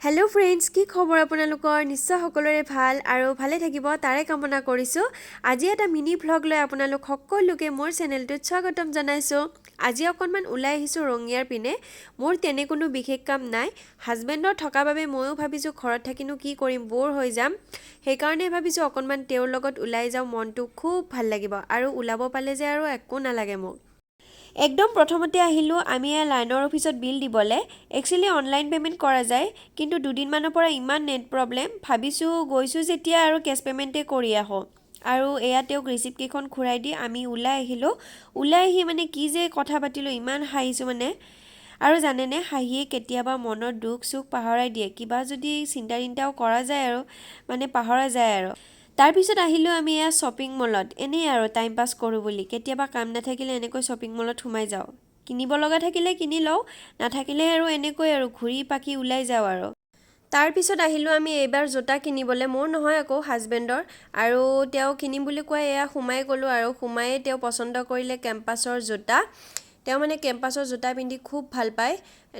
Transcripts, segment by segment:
Hello' friends, কি খবৰ আপোনালোকৰ? নিশ্চয় সকলোৰে ভাল আৰু ভালে থাকিব তাৰে কামনা কৰিছোঁ। আজি এটা মিনি ভ্লগ লৈ আপোনালোক সকলোকে মোৰ চেনেলটোত স্বাগতম জনাইছোঁ। আজি অকণমান ওলাই আহিছোঁ ৰঙিয়াৰ পিনে। মোৰ তেনে কোনো বিশেষ কাম নাই। হাজবেণ্ডৰ থকা বাবে ময়ো ভাবিছোঁ ঘৰত থাকিনো কি কৰিম, ব'ৰ হৈ যাম। সেইকাৰণে ভাবিছোঁ অকণমান তেওঁৰ লগত ওলাই যাওঁ, মনটো খুব ভাল লাগিব। আৰু ওলাব পালে যে আৰু একো নালাগে মোক। একদম প্ৰথমতে আহিলোঁ আমি এয়া লাইনৰ অফিচত বিল দিবলৈ। একচুৱেলি অনলাইন পে'মেণ্ট কৰা যায়, কিন্তু দুদিনমানৰ পৰা ইমান নেট প্ৰব্লেম, ভাবিছোঁ গৈছোঁ যেতিয়া আৰু কেছ পে'মেণ্টেই কৰি আহোঁ। আৰু এয়া তেওঁক ৰিচিপ্টকেইখন ঘূৰাই দি আমি ওলাই আহিলোঁ। ওলাই আহি মানে কি যে কথা পাতিলোঁ, ইমান হাঁহিছোঁ মানে। আৰু জানেনে, হাঁহিয়ে কেতিয়াবা মনৰ দুখ চুখ পাহৰাই দিয়ে। কিবা যদি চিন্তা তিন্তাও কৰা যায় আৰু মানে পাহৰা যায়। আৰু তাৰপিছত আহিলোঁ আমি এয়া শ্বপিং মলত, এনেই আৰু টাইম পাছ কৰোঁ বুলি। কেতিয়াবা কাম নাথাকিলে এনেকৈ শ্বপিং মলত সোমাই যাওঁ। কিনিব লগা থাকিলে কিনি লওঁ, নাথাকিলে আৰু এনেকৈ আৰু ঘূৰি পাকি ওলাই যাওঁ। আৰু তাৰপিছত আহিলোঁ আমি এইবাৰ জোতা কিনিবলৈ। মোৰ নহয় আকৌ, হাজবেণ্ডৰ। আৰু তেওঁ কিনিম বুলি কোৱাই এয়া সোমাই গ'লোঁ। আৰু সোমায়ে তেওঁ পচন্দ কৰিলে কেম্পাছৰ জোতা। তেওঁ মানে কেম্পাছৰ জোতা পিন্ধি খুব ভাল পায়।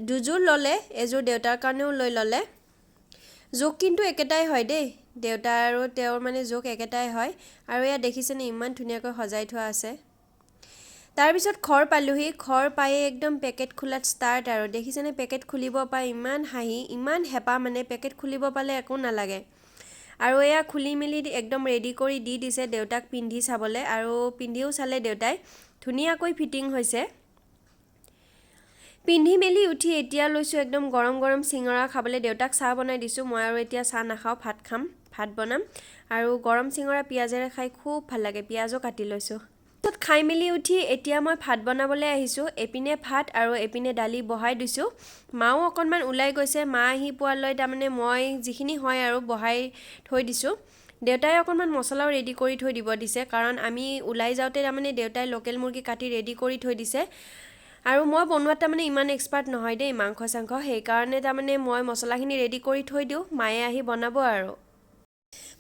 দুযোৰ ল'লে, এযোৰ দেউতাৰ কাৰণেও লৈ ল'লে। জোখ কিন্তু একেটাই হয় দেই, দেউতা আৰু তেওঁৰ মানে জোখ একেটাই হয়। আৰু এয়া দেখিছেনে, ইমান ধুনীয়াকৈ সজাই থোৱা আছে। তাৰপিছত ঘৰ পালোহি। ঘৰ পায়ে একদম পেকেট খোলাত ষ্টাৰ্ট। আৰু দেখিছেনে, পেকেট খুলিব পাই ইমান হাঁহি, ইমান হেঁপাহ, মানে পেকেট খুলিব পালে একো নালাগে। আৰু এয়া খুলি মেলি একদম ৰেডি কৰি দি দিছে দেউতাক পিন্ধি চাবলৈ। আৰু পিন্ধিও চালে দেউতাই, ধুনীয়াকৈ ফিটিং হৈছে। পিন্ধি মেলি উঠি এতিয়া লৈছোঁ একদম গৰম গৰম চিঙৰা খাবলৈ। দেউতাক চাহ বনাই দিছোঁ। মই আৰু এতিয়া চাহ নাখাওঁ, ভাত খাম, ভাত বনাম। আৰু গৰম চিঙৰা পিঁয়াজেৰে খাই খুব ভাল লাগে। পিঁয়াজো কাটি লৈছোঁ। পিছত খাই মেলি উঠি এতিয়া মই ভাত বনাবলৈ আহিছোঁ। এইপিনে ভাত আৰু এইপিনে দালি বহাই দিছোঁ। মাও অকণমান ওলাই গৈছে। মা আহি পোৱালৈ তাৰমানে মই যিখিনি হয় আৰু বহাই থৈ দিছোঁ। দেউতাই অকণমান মছলাও ৰেডি কৰি থৈ দিব দিছে, কাৰণ আমি ওলাই যাওঁতে তাৰমানে দেউতাই লোকেল মুৰ্গী কাটি ৰেডি কৰি থৈ দিছে। আৰু মই বনোৱাত তাৰমানে ইমান এক্সপাৰ্ট নহয় দেই মাংস চাংস, সেইকাৰণে তাৰমানে মই মছলাখিনি ৰেডি কৰি থৈ দিওঁ, মায়ে আহি বনাব। আৰু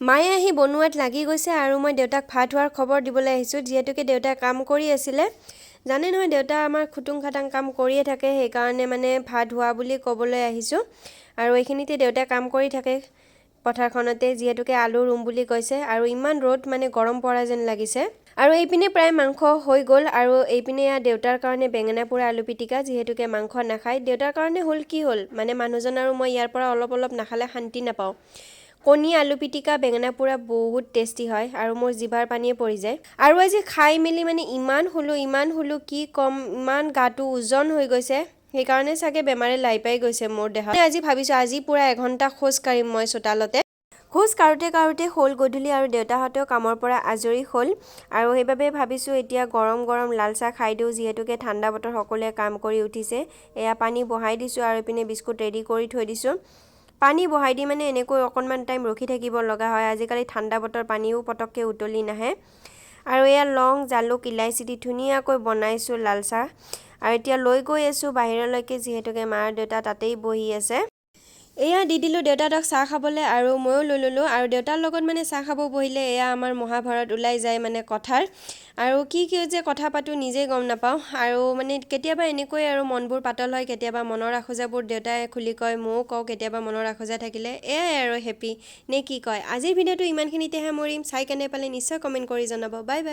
মায়ে আহি বনোৱাত লাগি গৈছে আৰু মই দেউতাক ভাত হোৱাৰ খবৰ দিবলৈ আহিছোঁ, যিহেতুকে দেউতাই কাম কৰি আছিলে। জানে নহয়, দেউতা আমাৰ খুটুং খাটাং কাম কৰিয়ে থাকে, সেইকাৰণে মানে ভাত হোৱা বুলি ক'বলৈ আহিছোঁ। আৰু এইখিনিতে দেউতাই কাম কৰি থাকে পথাৰখনতে, যিহেতুকে আলু ৰুম বুলি কৈছে। আৰু ইমান ৰ'দ, মানে গৰম পৰা যেন লাগিছে। আৰু এইপিনে প্ৰায় মাংস হৈ গ'ল। আৰু এইপিনে এয়া দেউতাৰ কাৰণে বেঙেনা পোৰা আলু পিটিকা, যিহেতুকে মাংস নাখায়। দেউতাৰ কাৰণে হ'ল কি হ'ল, মানে মানুহজন আৰু মই ইয়াৰ পৰা অলপ অলপ নাখালে শান্তি নাপাওঁ। কণী আলু পিটিকা বেঙেনা পোৰা বহুত টেষ্টি হয় আৰু মোৰ জিভাৰ পানীয়ে পৰি যায়। আৰু আজি খাই মেলি মানে ইমান শুলোঁ, ইমান শুলোঁ, কি ক'ম, ইমান গাটো ওজন হৈ গৈছে। সেইকাৰণে চাগে বেমাৰে লাই পাই গৈছে মোৰ দেহত। আজি ভাবিছোঁ আজি পূৰা এঘণ্টা খোজ কাঢ়িম মই চোতালতে। খোজ কাঢ়োঁতে কাঢ়োঁতে হ'ল গধূলি আৰু দেউতাহঁতেও কামৰ পৰা আজৰি হ'ল। আৰু সেইবাবে ভাবিছোঁ এতিয়া গৰম গৰম লাল চাহ খাই দিওঁ, যিহেতুকে ঠাণ্ডা বতৰ, সকলোৱে কাম কৰি উঠিছে। এয়া পানী বহাই দিছোঁ আৰু ইপিনে বিস্কুট ৰেডি কৰি থৈ দিছোঁ। পানী বহাই দি মানে এনেকৈ অকণমান টাইম ৰখি থাকিব লগা হয়। আজিকালি ঠাণ্ডা বতৰ, পানীও পটককৈ উতলি নাহে। আৰু এয়া লং, জালুক, ইলাচি দি ধুনীয়াকৈ বনাইছোঁ লাল চাহ। আৰু এতিয়া লৈ গৈ আছোঁ বাহিৰলৈকে, যিহেতুকে মা দেউতা তাতেই বহি আছে। এয়া দি দিলোঁ দেউতাহঁতক চাহ খাবলৈ আৰু ময়ো লৈ ল'লোঁ। আৰু দেউতাৰ লগত মানে চাহ খাব বহিলে এয়া আমাৰ মহাভাৰত ওলাই যায় মানে কথাৰ। আৰু কি কি যে কথা পাতোঁ নিজেই গম নাপাওঁ। আৰু মানে কেতিয়াবা এনেকৈ আৰু মনবোৰ পাতল হয়। কেতিয়াবা মনৰ আখোজাবোৰ দেউতাই খুলি কয়, ময়ো কওঁ কেতিয়াবা মনৰ আখোজা থাকিলে। এয়াই আৰু হেপী নে কি কয়। আজিৰ ভিডিঅ'টো ইমানখিনিতে সামৰিম। চাই কেনে পালে নিশ্চয় কমেণ্ট কৰি জনাব। Bye bye.